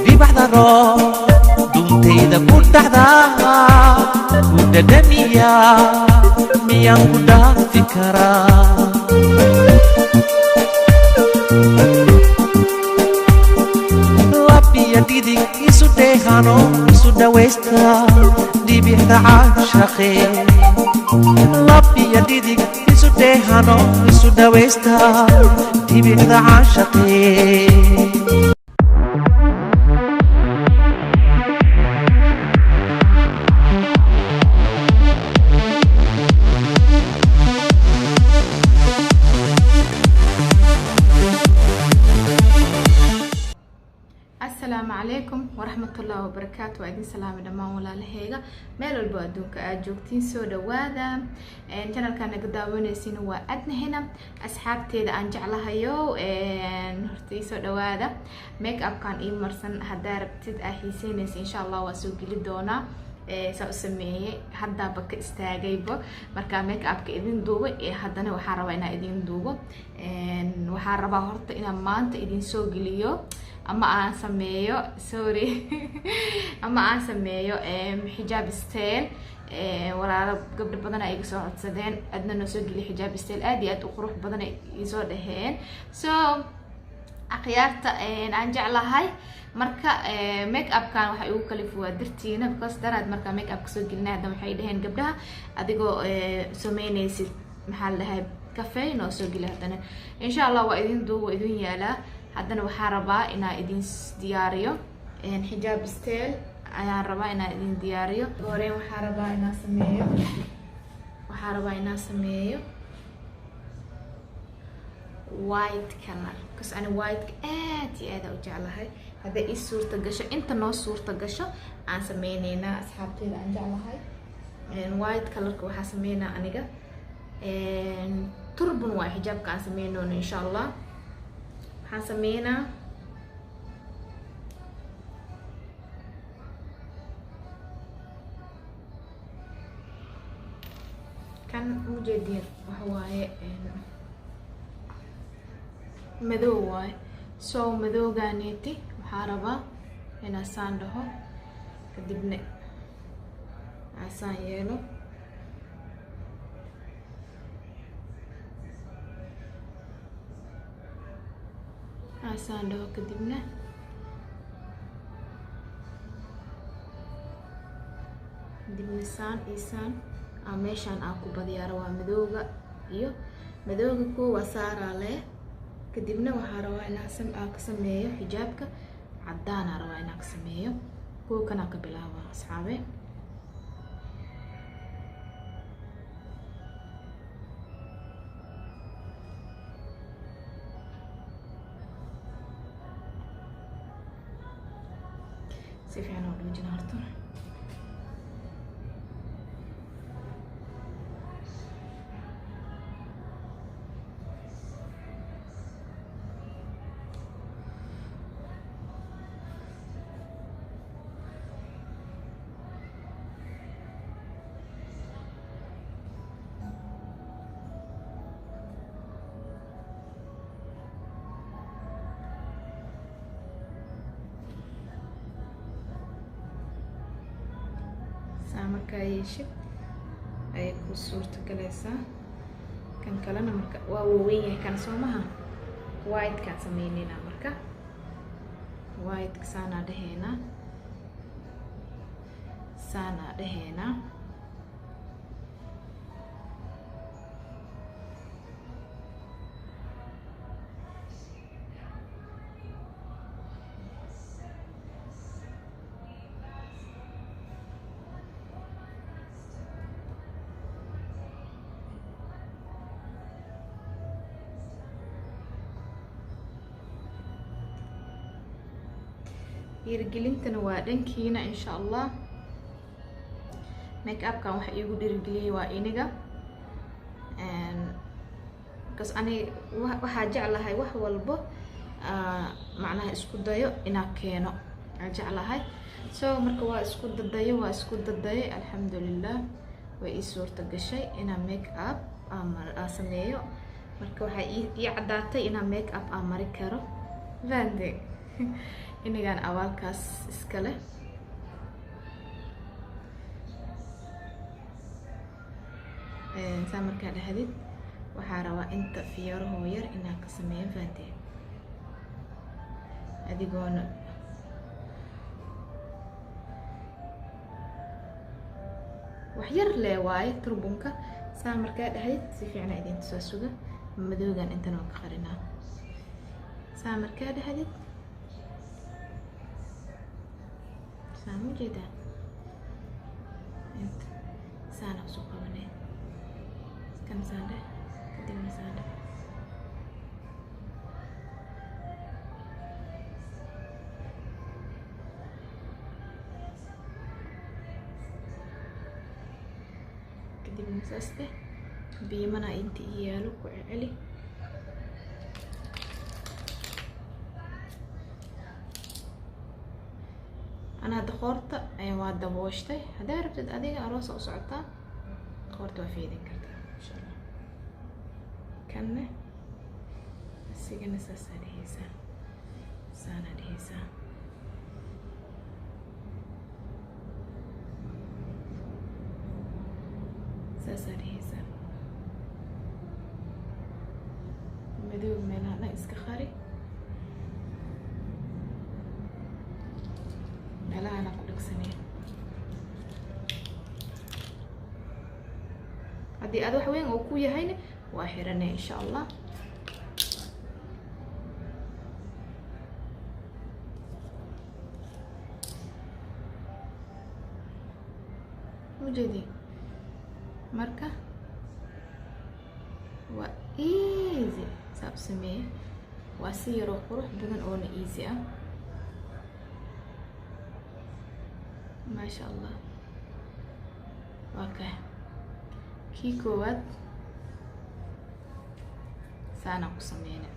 Dhibacda roob duntayda ku dhacdaa, ku dhadhamiya, miyaan ku dhaafi karaa? Lab iyo dhidig isu dheehano, isu dhawaysta dhibicda caashaqe. Lab iyo dhidig isu dheehano, isu dhawaysta dhibicda caashaqe. Asalaamu calaykum waraxmatullaahi wabarakaatu. Waa idin salaamay dhammaan walaalaheyga meel walbo adduunka aad joogtiin. Soo dhawaada channelka naga daawanaysiina, waa Adnahina. Asxaabteeda aan jeclahayo, horta ii soo dhawaada. Make upkan ii marsan haddaa rabtid, aa xiiseynaysa, insha Allah waa soo geli doonaa saa u sameeyey. Haddaaba ka istaagayba markaa make upka idin duubay ee haddana waxaan rabaa inaan idin duubo. Waxaan rabaa horta inaan maanta idin soo geliyo ama aan sameeyo, sorry, ama aan sameeyo xijaab style. Walaalo, gabdho badan ay iga soo codsadeen, "Adna noo soo geliya xijaab style aad iyo aad u qurux badan," ay isoo dhaheen. So akhyaarta aan jeclahay, marka make upkan waxa igu kalifu waa dartiina, because daraad markaa make up kasoo gelinay, hadda waxay dhaheen gabdhaha, "Adigoo sameynaysid, maxaa la dhahay, cafe noo soo geli." Haddana insha Allah waa idin duub, waa idin yaalaa. Haddana waxaa rabaa inaa idin diyaariyo xijaab style ayaan rabaa inaan idin diyaariyo. Horeyn waxaa rabaa inaan sameeyo white color, because ani white aad iyo aad u jeclahay. Hadday ii suurta gasho, inta noo suurta gasho aan sameyneynaa. Asxaabteyda aan jeclahay, white colorka waxaa sameynaa aniga turban waa xijaabka aan sameynoono insha Allah. Waxaan sameynaa kan mujeediin, waxa waaye madow waaye. So madowganeeti waxaa rabaa inaa saan dhaho, kadibna asaan yeelo. Asaan dhaho, kadibna saan iyo saan aa meeshaan aan ku badiyaa rabaa. Madowga iyo madowga kuwa saaraa leh. Kadibna waxaa rabaa inaa aan ka sameeyo xijaabka caddaanaa rabaa inaan ka sameeyo. Kuwa kanaa ka bilaaba, asxaabe. Si fiican oo dhuujina horta. Saa markaa yeeshid ayay ku suurta galaysaa. Kan kalena marka waa waaweyn yahay kan, soo maha? Whitekaan sameyneynaa marka. Whiteka saanaa dhaheynaa, saanaa dhaheynaa. Dhiirigelintana waa dhankiina insha Allah. Make upkan waxa iigu dhiirigeliyay waa iniga, because ani waxaa jeclahay wax walbo macnaha isku dayo inaa keeno aa jeclahay. So marka waa isku dadayo, waa isku dadayay, alxamdulilah way ii suurta gashay inaa make up aa sameeyo. Marka waxaa ii caddaatay inaa make up aa mari karo, fahante? Inigaan awaalkaas iskale. Saa markaa dhahdid, waxaa rabaa inta fiyoorahoo yar inaan ka sameeyo, fahanteen? Adigoona wax yar lee waaye turbunka. Saa markaa dhahdid, si fiicna idin tusaa, suga. Madoogan intan waan ka qarinaa. Saa markaa dhahdid, saa ma ujeedaa? Inta saana usoo qabanay, kan saan dheh, kadibna saan dheh. Kadibna saas dheh. Biimana inta ii yaalo ku celi. Ana hadda qoorta waa dabooshtay. Haddaa rabtid adiga aroosa u socotaa, qoorta waa feedin kartaa, insha Allah. Kanne isigana saasaa dheheysaa, saanaa dheheysaa. Saasaa dheheysaa. Madow meelaha dhan iska qari, meelahana ku dhegsanaya. Haddii aad wax weyn oo ku yahayna, waa xiranay, insha Allah. Ujeedi? Marka waa easy saa u sameeye. Waa si yaroo qurux badan oona easy ah, maasha Allah. Waa kay kii koowaad, saanaan ku sameyna.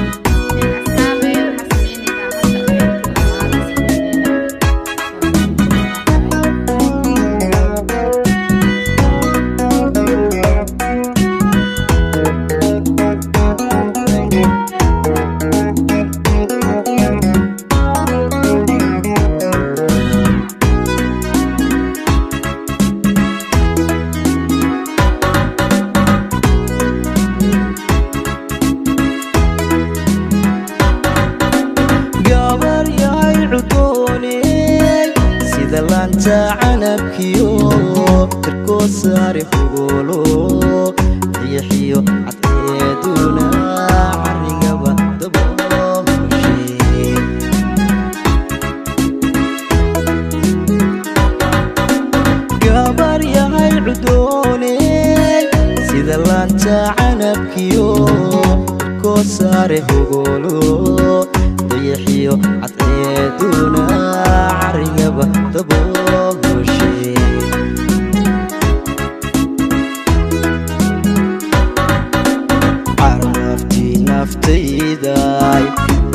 Asxaabe, waxaa sameynaysaa hadda qaybta labaad sameynayna. Gabar yahay cudooney, sida laanta canabkiyo tirkoo saare hugoolo, riixiyo cadceeduna carrigaba dabooshe. Gabar yahay cudooney, sida laanta canabkiyo tirkoo saare hugoolo, dayaxiyo cadceeduna carrigaba dabooshe. Caraftii naftayday,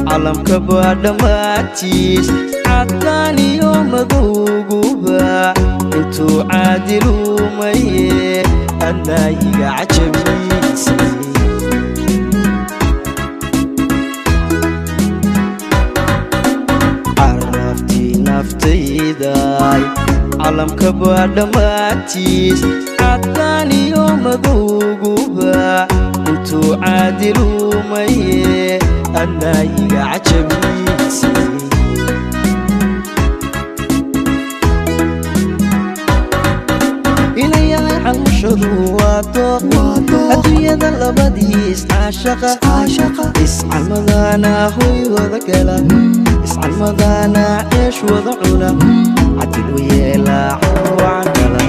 calamkaba dhammaantiis caddaan iyo madowguba intuu caadilumaye, adnaayiga cajabiisay. Caraftii naftayday, calamkaba dhammaantiis caddaan iyo madowguba intuu caadilumaye, adnaayiga cajabiisay. Inayahay xalmushadu waa dooq adduunyada labadiis caashaqa, iscalmadana hoy wada gala, iscalmadana ceesh wada cuna, cadil u yeelaa wacan dhala.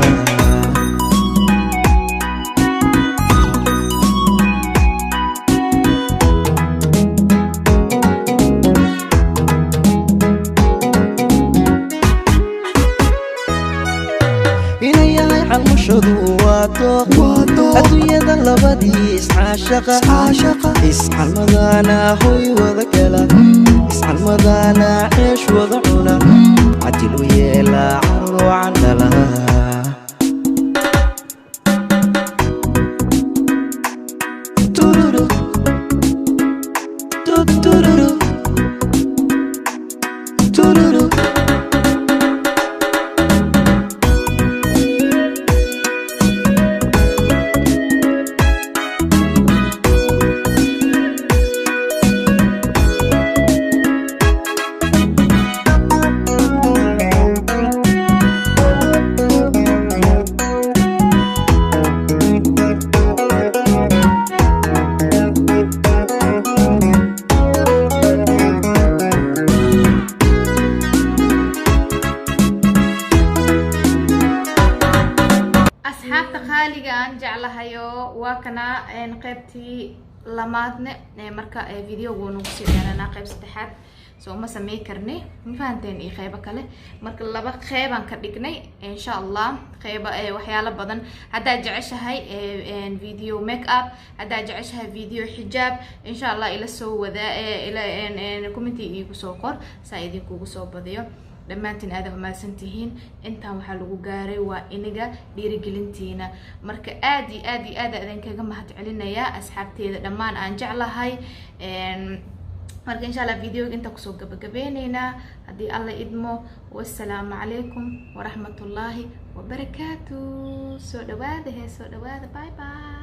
Inayahay xalmushadu waa Waa dooq adduunyada labadii iscaashaqa, iscalmadana hoy wada gala, iscalmadana ceesh wada cuna, cadil u yeelaa caruur wacan dhala. Tururu. Tururu. Tururu. Asxaabta qaaliga aan jeclahayo, waa kana qaybtii lamaadne. Marka videogu nagu sii dheeranaa, qayb saddexaad soo ma samey karni, ma fahanteen? Iyo qeybo kale, marka laba qeybaan ka dhignay, insha Allah. Qeyba waxyaalo badan haddaad jeceshahay, video make up haddaad jeceshahay, video xijaab, insha Allah ila soo wadaa, ila comment iigu soo qor saa idinkugu soo badiyo. Dhammaantiin aada umahadsan tihiin. Intaan waxaa lagu gaaray waa iniga dhiirigelintiina. Marka aad iyo aad iyo aad idinkaga mahad celinayaa, asxaabteeda dhammaan aan jeclahay. Marka insha Allah videoga inta kusoo gabagabeyneynaa haddii Alla idmo. Wassalaamu calaykum waraxmatullaahi wabarakaatu. Soo dhawaada, hee, soo dhawaada. Bye bye.